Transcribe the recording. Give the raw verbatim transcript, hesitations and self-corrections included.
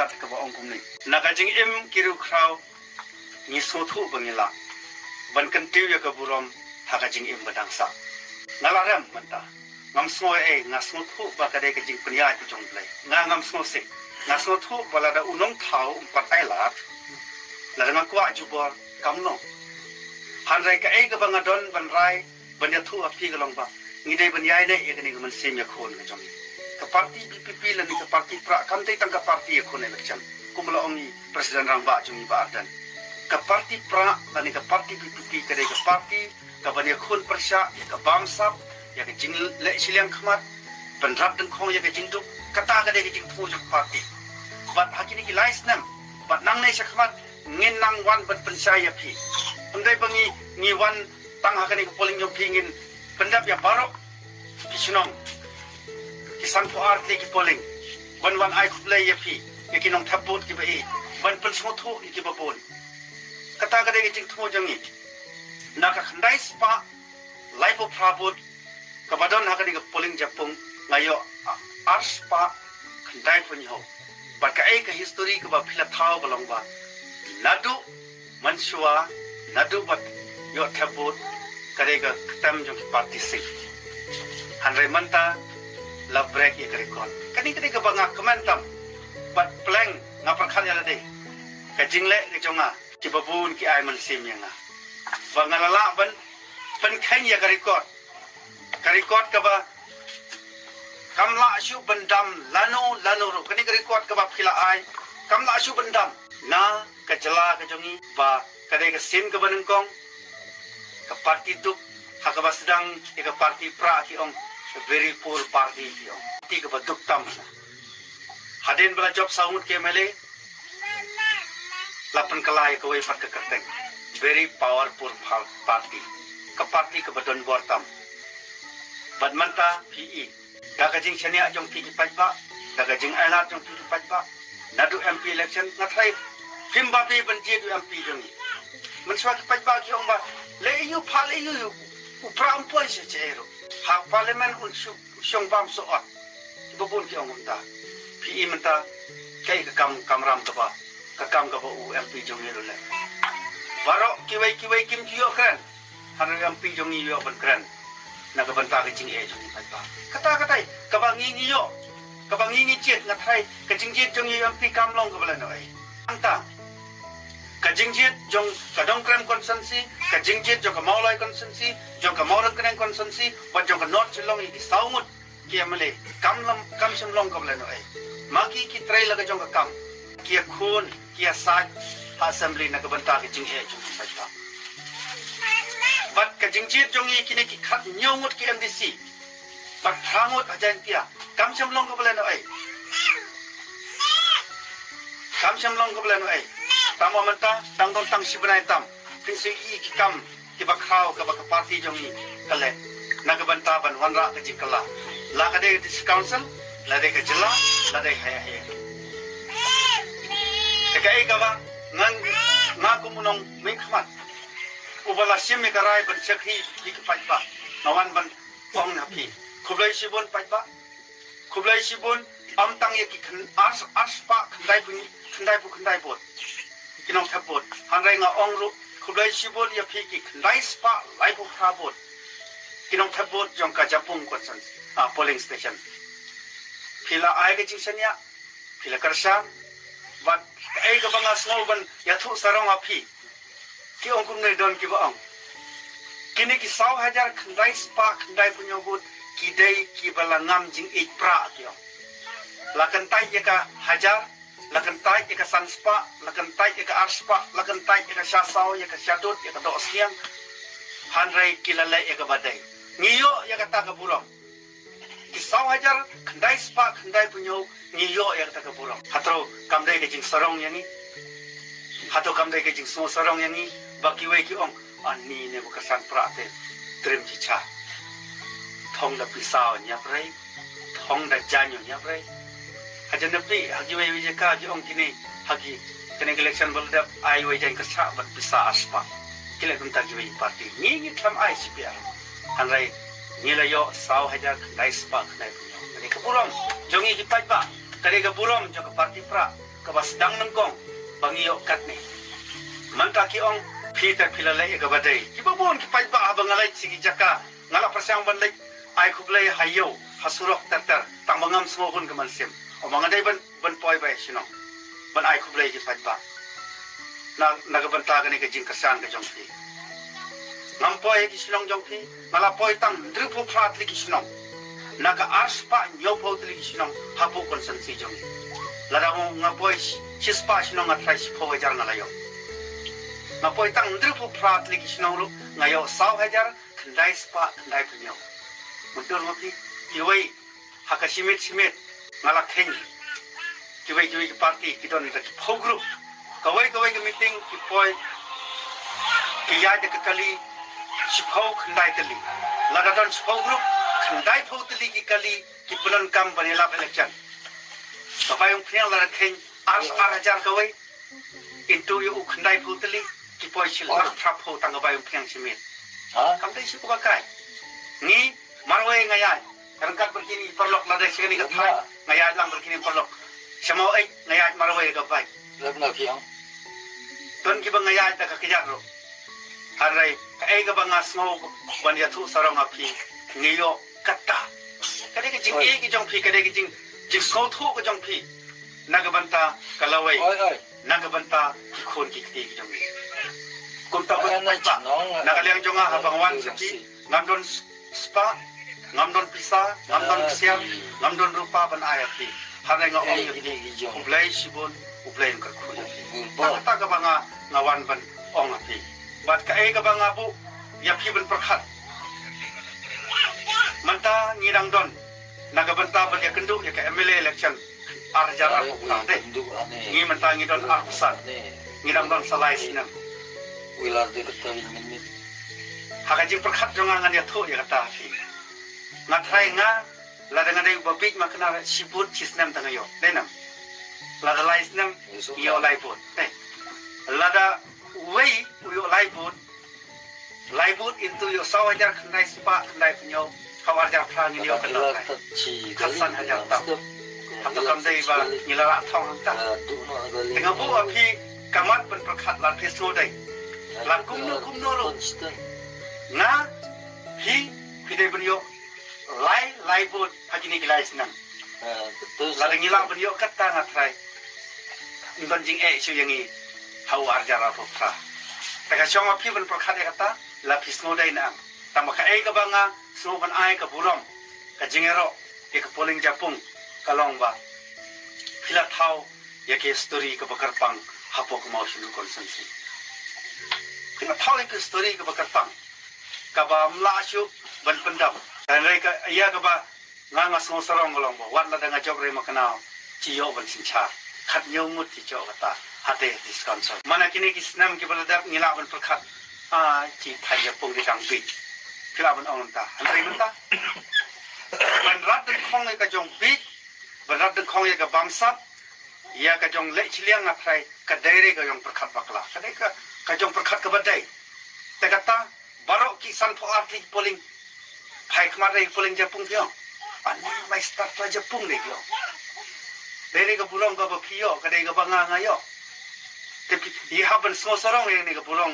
Kaba ong kumne, na ka jingim ki riewkhraw ngi sngewthuh ba ngi lah ban kyntiew ïa ka burom ha ka jingim ba dang sah. Nga la rem mynta. Ngam sngew ei, nga sngewthuh ba ka dei ka jingpynïaid ka jong U Blei. Nga ngam sngew sih. Nga sngewthuh ba lada u Nongthaw um pat ai lad, lada nga kwah jubor, kam long. Hynrei kaei kaba nga don ban rai, ban ïathuh ha phi ka long ba ngi dei ban ïaineh ïa kane ka mynsiem ïakhun ka jong ngi. Ka parti V P P lane ka parti Prah kam dei tang ka parti ïakhun election, kumba la ong i President Rangbah jong ngi Bah Ardent. Ka parti Prah lane ka parti V P P ka dei ka parti kaban ïakhun pyrshah ïa ka bamsap, ïa ka jingleh shiliang khmat, ban rap dyngkhong ïa ka jingduk. Kata ka dei ka jingthmu jong ka parti. Bad ha kine ki lai snem bad nangne shakhmat ngin nang wan ban pynshai ïa phi. Ym dei ba ngi, ngi wan tang ha kane ka polling jong phi, ngin pyndep ïa baroh ki shnong, ki sanphew ar tylli ki polling, ban wan ai khublei ïa phi, ïa ki nongthep vote kiba ïeit, ban pynsngewthuh ïa kiba bun. Kata ka dei ka jingthmu jong ngi. Na ka khyndai spah laiphew phra vote kaba don ha kane ka polling japung, nga ïoh a-, ar spah khyndai phew hynñiew. Bad kaei ka history kaba phi la thaw ka long ba naduh mynshuwa, naduh ba ïoh thep vote, ka dei ka ktem jong ki party sing. Hynrei mynta la break ïa ka record. Kane ka dei kaba nga kmen tam. Bad pleng nga pyrkhat ïa lade, ka jingleh ka jong nga, kiba bun ki ai mynsiem ïa nga ba nga la lah ban pynkheiñ ïa ka record. Ka record kaba kam lah shuh ban dam lano lano ruh. Kane ka record kaba phi la ai kam lah shuh ban dam. Na ka jylla ka jong ngi ba ka dei ka sien kaba nyngkong, ka parti duk, ha kaba sdang ïa ka parti Prah ki ong very poor party ki ong. Parti kaba duk tam. Hadien ba la jop saw ngut ki M L A, la pynkylla ïa kawei pat ka kyrteng very powerful par-, party. Ka party kaba don bor tam. Bad mynta phi i, da ka jingshaniah jong phi ki paidbah, da ka jingailad jong phi ki paidbah, naduh M P election, nga tharai phim babe ban jied u M P jong ngi. Mynshuwa ki paidbah ki ong ba leh aïu, phah leh aïu, u Prah um poi sha shaei ruh. Ha parliament un shu shong bam soh ot. Kiba bun ki ong kumta. Phi i mynta kaei ka kam kamram kaba, ka kam kaba u M P jong ngi ruh leh. Baroh kiwei kiwei kim ju ïoh kren. Hynrei u M P jong ngi ïoh ban kren na ka bynta ka jingeh jong ngi paidbah. Kata katai kaba ngi ngi ïoh, kaba ngi ngi jied. Nga tharai ka jingjied jong ngi u M P kam long kaba lehnohei. Hangta ka jingjied jong ka Nongkrem constituency, ka jingjied jong ka Mawlai constituency, jong ka Mawryngkneng constituency, bad jong ka North Shillong ïa ki saw ngut ki M L A, kam long, kam shym long kaba lehnohei. Ma ki ki trei la ka jong ka kam, ki ïakhun, ki ïasaid ha assembly na ka bynta ka jingeh jong ki paidbah. Bad ka jingjied jong ngi kine ki khathynñiew ngut ki M D C bad phra ngut ha Jaintia, kam shym long kaba lehnohei. Kam shym long kaba lehnohei. Tang ba mynta dang don tang shi bnai tam, phin sa ïohi ki kam kiba khraw kaba ka party jong ngi ka leh na ka bynta ban wanrah ka jingkylla, la ka dei ka District Council, la dei ka jylla, la dei ha, ha, ha. Te kaei kaba nga, nga kum u nongmihkhmat uba la shim ïa ka rai ban shakri ïa ki paidbah, nga wan ban ong ha phi, khublei shibun paidbah. Khublei shibun, ym tang ïa ki khyn-, ar, ar spah khyndai phew, khyndai phew khyndai vote ki nongthep vote. Hynrei nga ong ruh khublei shibun ïa phi ki khyndai spah laiphew phra vote ki nongthep vote jong ka Japung constituency, ah, polling station. Phi la ai ka jingshaniah, phi la kyrshan, bad kaei kaba nga sngew ban ïathuh sarong ha phi, ki ong kumne, don kiba ong kine ki saw hajar khyndai spah khyndai phew hynñiew vote ki dei kiba la ngam jingïeit Prah, ki ong. La kyntait ïa ka hajar, la kyntait ïa ka san spah, la kyntait ïa ka ar spah, la kyntait ïa ka sha saw, ïa ka sha dud, ïa ka dohsniang. Hynrei ki la leh ïa kaba dei. Ngi ïoh ïa kata ka burom. Ki saw hajar khyndai spah khyndai phew hynñiew, ngi ïoh ïa kata ka burom. Hato kam dei ka jingsarong ïa ngi? Hato kam dei ka jingsngewsarong ïa ngi ba kiwei ki ong, ani ne ba ka san Prah te trim chicha. Thong da pisa ñiaprei, thong da jaiñ ñiaprei. Hajan da phi ha kiwei wei jaka ki ong kine, ha ki, kane ka election ba la dep ai wei jaiñ kyrshah bad pisa ar spah. Ki leh kumta kiwei party. Ngi ngi khlem ai C P I. Hynrei ngi la ïoh saw hajar khyndai spah khyndai phew hynñiew. Ka dei ka burom jong ngi ki paidbah, ka dei ka burom jong ka party Prah. Kaba sdang nyngkong ba ngi ïoh katne. Mynta ki ong phi te phi la leh ïa kaba dei. Kiba bun ki paidbah haba nga leit sha ki jaka nga la pyrshang ban leit ai khublei ha ïew ha surok ter ter tang ba ngam sngew hun ka mynsiem. Ong ba nga dei ban ban poi beit shnong ban ai khublei ki paidbah. Na na ka bynta kane ka jingkyrshan ka jong phi. Ngam poi ha ki shnong jong phi, nga la poi tang hynriewphew phra tylli ki shnong. Na ka arspah hynñiewphew tylli ki shnong hapoh constituency jong ngi. Lada nga poi shi, shispah shnong nga tharai shiphew hajar nga la ïoh. Nga poi tang hynriewphew phra tylli ki shnong ruh nga ïoh saw hajar khyndai spah khyndai phew hynñiew. Mynta ma phi, kiwei ha ka shi miet shi miet nga la kheiñ kiwei kiwei ki party ki don da ki phew group. Kawei kawei ka meeting ki poi ki ïaid da ka kali shiphew khyndai tylli. Lada don shiphew group, khyndai phew tylli ki kali ki pyndonkam ban ïalap election. Ka bai umphniang lada kheiñ ar, ar hajar kawei into ïa u khyndai phew tylli ki poi shi lak phra phew tang ka bai umphniang shi miet. Ha? Kam dei shuh kaba kai. Ngi marwei nga ïaid. Ryngkat bad kine ki paralok lada shi kane ka thaiñ nga ïaid lang bad kine ki paralok. Sha Maweit nga ïaid marwei ka bai. Lada nga phi ong. Don kiba nga ïaid da ka kjat ruh. Hynrei kaei kaba nga sngew ban ïathuh sarong ha phi, ngi ïoh kata. Ka dei ka jingïeit ka jong phi, ka dei ka jing, jingsngewthuh ka jong phi. Na ka bynta ka lawei. Oi, oi. Na ka bynta ki khun ki kti ki jong ngi. Kumta ba, na ka liang jong nga haba nga wan sha phi, ngam don spah, ngam don pisa, ngam don ksiar, ngam don rupa ban ai ha phi. Hynrei nga ong ïa phi, U Blei shibun, U Blei un kyrkhu ïa phi. Kata kaba nga, nga wan ban ong ha phi. Bad kaei kaba nga buh ïa phi ban pyrkhat. Mynta ngi dang don na ka bynta ban ïakynduh ïa ka M L A election ar hajar arphew phra te. Ngi mynta ngi don arphew san. Ngi dang don sa lai snem. Ha ka jingpyrkhat jong nga ngan ïathuh ïa kata ha phi. Nga tharai nga, lada nga dei uba bieit ma kane, shi vote shi snem te nga ïoh. Dei ne em? Lada lai snem, ïoh lai vote. Dei. Lada uwei u ïoh lai vote, lai vote into ïoh saw hajar khyndai spah khyndai phew hynñiew, saw hajar phra ngin ïoh khyndai. Khatsan hajar tam. Hato kam dei ba ngi la lah thong hangta. Te nga buh ha phi ka mat ban pyrkhat lada phi sngewdei. Lada kumno kumno ruh. Nga, phi, phi dei ban ïoh lai, lai vote ha kine ki lai snem. Lada ngi lah ban ïoh kata nga tharai ym don jingeh shuh ïa ngi ha u ar hajar arphew phra. Te ka shong ha phi ban pyrkhat ïa kata, lada phi sngewdei ne em. Tangba kaei kaba nga sngew ban ai ka burom, ka jingïaroh ïa ka Polling Japung ka long ba phi la thaw ïa ka history kaba kyrpang hapoh ka Mawshynrut constituency. Phi la thaw ïa ka history kaba kyrpang kaba ym lah shuh ban pyndam. Hynrei ka ïa kaba nga, nga sngew sarong ka long ba wat lada nga jop re ma kane, shi ïoh ban synshar. Khathynñiew ngut shi ïoh kata ha te, ha te council. Mynta kine ki snem kiba la dep ngi lah ban pyrkhat, ah, shi thaiñ Japung dei dang bieit. Phi lah ban ong mynta. Hynrei mynta ban rat dyngkhong ïa ka jong bieit, ban rat dyngkhong ïa ka bamsap, ïa ka jong leh shiliang nga tharai ka dei re ka jong pyrkhat bakla. Ka dei ka, ka jong pyrkhat kaba dei. Te kata baroh ki sanphew ar tylli ki polling, phai khmat re ki Polling Japung phi ong. Ani mai start la Japung re phi ong. Dei re ka burom kaba phi ïoh, ka dei kaba nga, nga ïoh. Te phi, phi hap ban sngew sarong ïa kane ka burom.